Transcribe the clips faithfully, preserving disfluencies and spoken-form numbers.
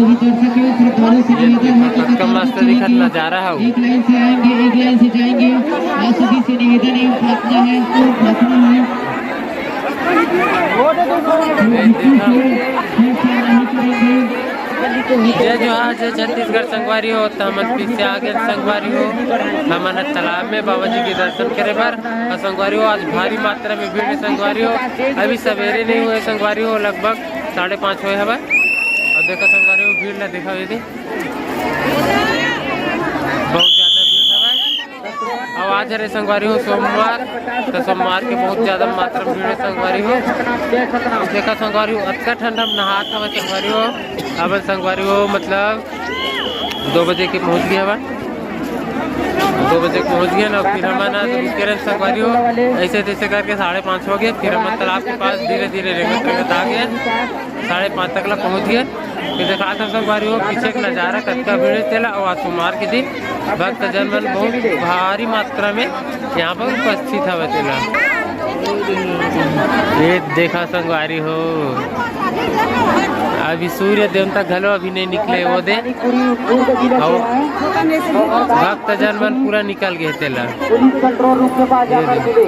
सभी दर्शकों, श्रद्धालुओं से निवेदन है कि कतका मस्त दिखत नजारा हौ। एक लाइन से आएंगे, एक लाइन से जाएंगे। आप सभी से निवेदन एवं प्रार्थना है, प्रार्थना है। जय जोहार, जय छत्तीसगढ़ संगवारी हो। त हमन फिर से आ गए संगवारी हो, हमन ह तालाब में बाबा जी के दर्शन करे बर। और संगवारी हो, आज भारी मात्रा में भीड़ है संगवारी हो। अभी सवेरे नहीं हुए संगवारी हो, लगभग साढ़े पाँच होए हवय। और देखो संगवारी हो, भीड़ ला देखो, ये दे, बहुत ज्यादा भीड़ हवय। और आज हरे संगवारी हो सोमवार, तो सोमवार के बहुत ज्यादा मात्रा में भीड़ है संगवारी हो। देखो संगवारी हो, अतका ठंडा में नहात हवय संगवारी हो। अब संगवारी हो, मतलब दो बजे के पहुंच गया हवय। दो बजे पहुंच गए ना, फिर हमन आज रुके रहे संगवारी हो। ऐसे तैसे करके साढ़े पाँच हो गए, फिर हमन तालाब के पास धीरे धीरे रेंगत रेंगत आ गए, साढ़े पाँच तक ला पहुंच गए। फिर देखा था संगवारी हो पीछे के नजारा, कतका भीड़ है तेला। और आज सोमवार के दिन भक्तजन मन बहुत भारी मात्रा में यहाँ पर उपस्थित हवे तेला। ये देखा संगवारी हो, अभी सूर्य देवता घलो अभी नहीं निकले, वो दे। अउ भक्तजन मन पूरा निकल गए तेला। पुलिस कंट्रोल रूम के पास जाकर मिले।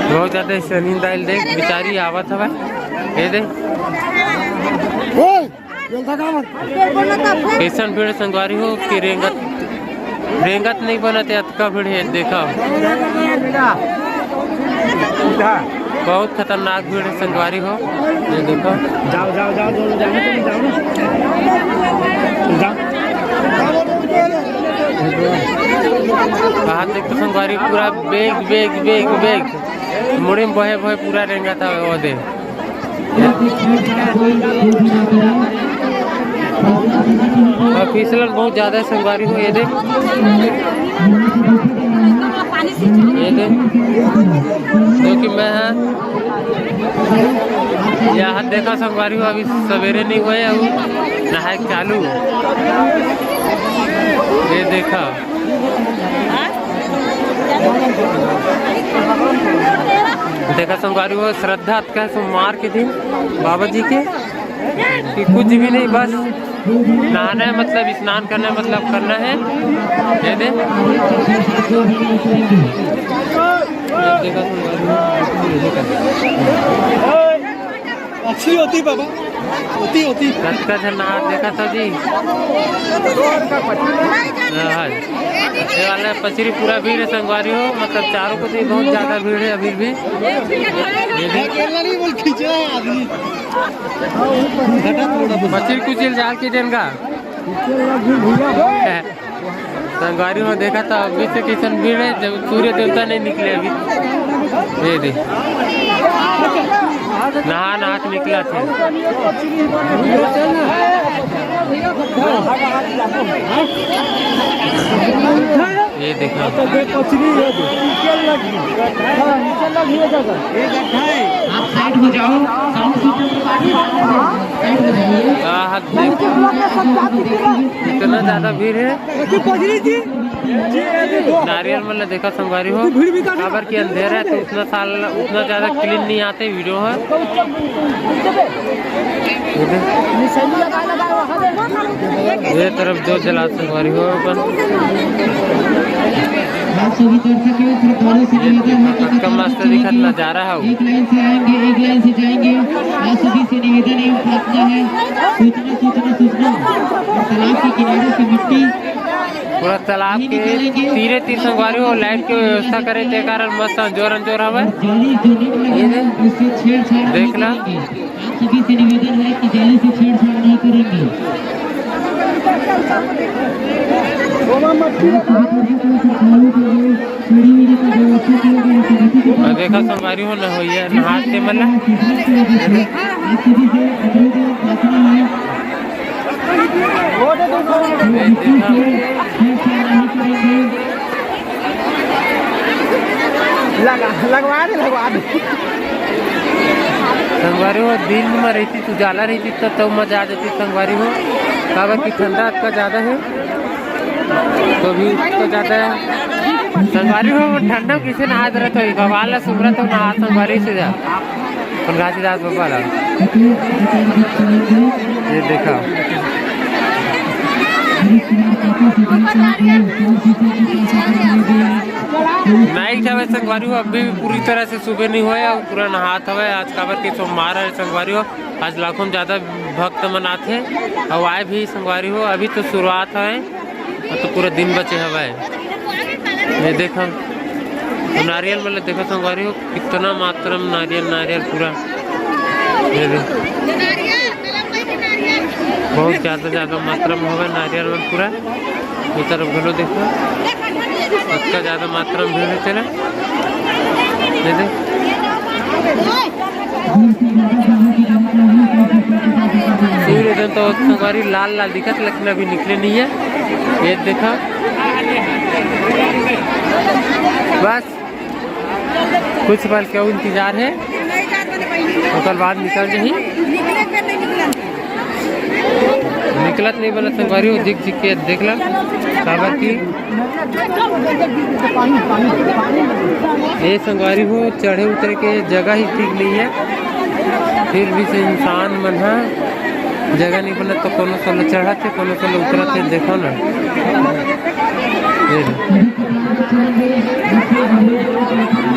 बहुत ज्यादा सनी दाइल देख, बिचारी आवत हवय। ये दे। ओए, जल्दा काम। कैसन भीड़ संगवारी हो कि रेंगत, रेंगत नहीं बनत है, अतका भीड़ है। देखा, बहुत खतरनाक भीड़ है संगवारी हो। ये देखो, जाओ, जाओ, जाओ, दोनों जाओ, तुम जाओ ना। जाओ। कहा देखो संगवारी, पूरा बेग, बेग, बेग, बेग, मुड़े में बहे, बहे पूरा रेंगत हवय, वो दे। और फिसलन बहुत ज्यादा है संगवारी हो, ये दे, ये दे, क्योंकि मैं यहाँ देखा संगवारी हो, अभी सवेरे नहीं हुए, अउ नहाए चालू। ये देखा, देखा संगवारी हो, श्रद्धा का सोमवार के दिन बाबा जी के कि कुछ भी नहीं, बस नहाना है, मतलब स्नान करना है, मतलब करना है। ये दे, ये देखा संगवारी हो। अच्छी होती बाबा, होती, होती। कतका झन नहात देखत हो जी। हाँ, ये वाला पचरी पूरा भीड़ है संगवारी हो, मतलब चारों को तो बहुत ज्यादा भीड़ है अभी भी। ये भी अकेला नहीं, बोल खींच रहा है आदमी। घटा थोड़ा बहुत। पचरी कुचिल जाल के देन का। संगवारी हो देखा था, अभी से किसन भीड़ है, जब सूर्य देवता नहीं निकले अभी। ये दे, नहा नहा के निकला थे। ये देखा, आप साइड हो जाओ, साउंड सिस्टम के पास साइड हो जाइए। इतना ज्यादा भीड़ है। नारियल मन ला देखा संगवारी हो, काबर कि अंधेरा है तो उतना साल, उतना ज्यादा क्लीन नहीं आते वीडियो है। ये तरफ जो जला संगवारी हो अपन। आप सभी दर्शकों, श्रद्धालुओं से निवेदन है कि कतका मस्त दिखत नजारा है। एक लाइन से आएंगे, एक लाइन से जाएंगे। आप सभी से निवेदन एवं प्रार्थना है, सूचना, सूचना, सूचना। और तालाब के किनारे से मिट्टी पूरा तालाब के तीरे तीर संगवारी हो, लाइट के व्यवस्था करे, ते कारण मस्त अंजोर अंजोर हवय। ये दे, देख ला। आप सभी से निवेदन है कि जाली से छेड़छाड़ नहीं करेंगे। और देखा संगवारी हो, नहइया नहात हे मन ला। लगा, लगवा दे, लगवा दे। संगवारी हो, दिन में रहितिस, उजाला रहितिस, त, त मजा आ जाती संगवारी हो, काबर कि ठंडा अतका ज्यादा है, तो भी अतका ज्यादा है। संगवारी हो, ठंडा में कइसे नहात रहत हो? भगवान ला सुमरत हो, नहात संगवारी से जा। अपन घासीदास बाबा ला। ये देखा। नाइट हवे संगवारी हो, अभी भी पूरी तरह से सुबह नहीं होय अउ पूरा नहात हवे। आज काबर के सोमवार हे संगवारी हो, आज लाखों में ज्यादा भक्त मन आथे अउ आए भी संगवारी हो। अभी तो शुरुआत हवे, अब तो पूरा दिन बचे हवे। ये देखो, तो नारियल मतलब देखो संगवारी हो, कितना मात्रा में नारियल, नारियल पूरा। ये देखो, बहुत ज्यादा, ज्यादा मात्रा में हवे नारियल मन पूरा। ये तरफ घलो देखो, इतना ज्यादा मात्रा में भीड़ हे तेला। ये देखो। सूर्य एकदम तो संगवारी लाल लाल दिखत, लेकिन अभी निकले नहीं है। ये देखा, बस कुछ पल के इंतजार है, ओकर बाद निकल जाही। निकलत नहीं बनत संगवारी हो, झिक झिक के देख ला, काबर की ये संगवारी हो, चढ़े उतरे के जगह ही ठीक नहीं है, फिर भी से इंसान मन ह जगह नहीं बनत तो कोनो साल चढ़त हे, कोनो साल उतरत हे। देखो ना, ये लो।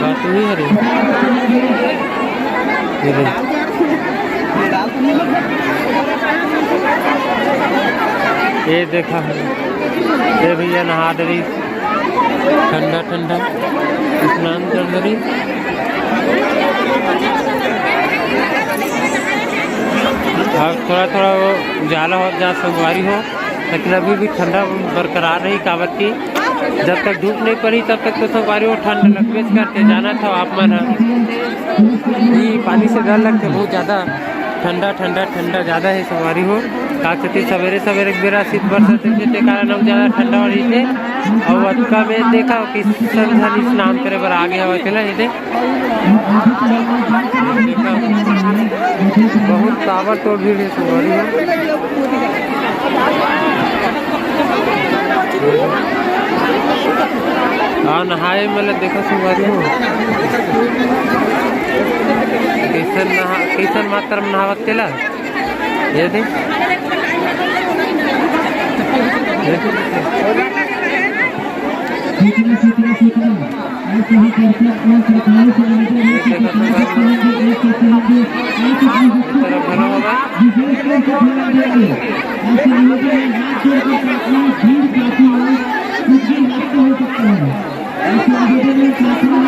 बात नहीं हरे। ये लो। ये देखा है, ये भैया नहा डरी, ठंडा ठंडा स्नान कर डरी। अब थोड़ा थोड़ा वो उजाला हो जा, संगवारी हो, लेकिन अभी भी ठंडा बरकरार रही, काबर की जब तक धूप नहीं पड़ी तब तक तो संगवारी हो ठंड लगबे करथे। जानत हो आप मन ह, ई पानी से डर लगथे बहुत ज्यादा। ठंडा ठंडा ठंडा ज्यादा हे संगवारी हो। का कहते, सवेरे सवेरे एक बेरा शीत बरसत हे, ते कारण अउ ज्यादा ठंडा हो रही थे। अउ अतका में देखा कि संझा स्नान करे बर आगे हवा के ना, ये दे। बहुत ताबड़तोड़ भीड़ हे संगवारी हो। हाँ, नहाए मतलब देखो संगवारी हो, कैसन नहा, कैसन मात्रा में नहावत तेला। ये दे। ये दे।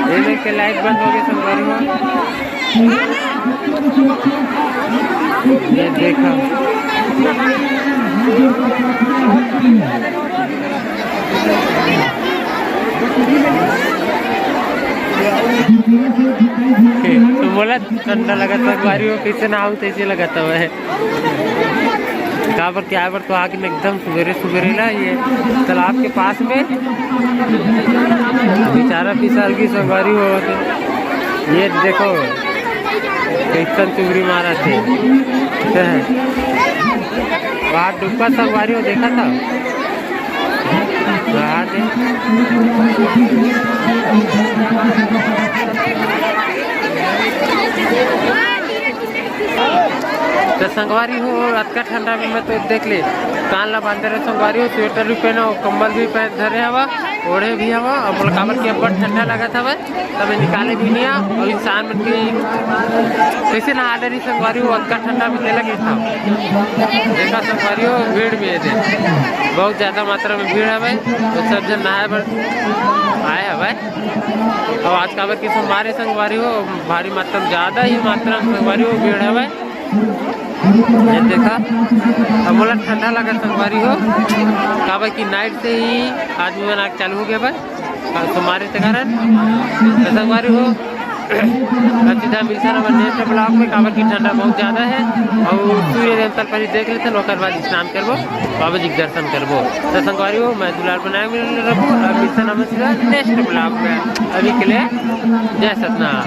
ये देख के लाइट बंद हो गई संगवारी हो। ये देखा। तो बोला ठंडा लगा था, संगवारी हो, कैसे ना आऊ तैसे लगा था वह। काबर के आए बर तो आगे में एकदम सुबेरे सुबेरे ना, ये तालाब के पास में बेचारा फिसल की संगवारी हो। ये देखो, कैसन चुगरी मारा थे। वहाँ डुबका संगवारी हो, देखा था। वहाँ दे। तो संगवारी हो, अतका ठंडा में मैं तो देख ले, कान ला बांधे रहे संगवारी हो, स्वेटर भी पहना, कंबल भी पहन धरे हवा, ओढ़े भी हवा। अब मोला काबर के अब्बड़ ठंडा लगत हवय, तब मैं निकाले भी नहीं आ। और इंसान मन के कैसे नहा ले रही संगवारी हो, अतका ठंडा में तेला गिरता। देखा संगवारी हो, भीड़ भी है दे, बहुत ज्यादा मात्रा में भीड़ हवय, तो सब जन नहाए बर आए हवय। और आज काबर की सोमवार हे संगवारी हो, भारी मात्रा में, ज्यादा ही मात्रा में संगवारी हो भीड़ हवय। ये देखा, अब मोला ठंडा लगत संगवारी हो, काबर कि नाइट से ही आदमी मन आके चालू हो गया बा, और सोमवार के कारण। तो संगवारी हो, अब सीधा मिलथन हमर नेक्स्ट ब्लॉग में, काबर कि ठंडा बहुत ज्यादा है, और सूर्य देवता पहले देख लेथन, ओकर बाद स्नान करबो, बाबा जी के दर्शन करबो। तो संगवारी हो, मैं दुलार बनाए मिल रखू, अब मिलथन हमर सीधा नेक्स्ट ब्लॉग में। अभी के लिए जय सतनाम।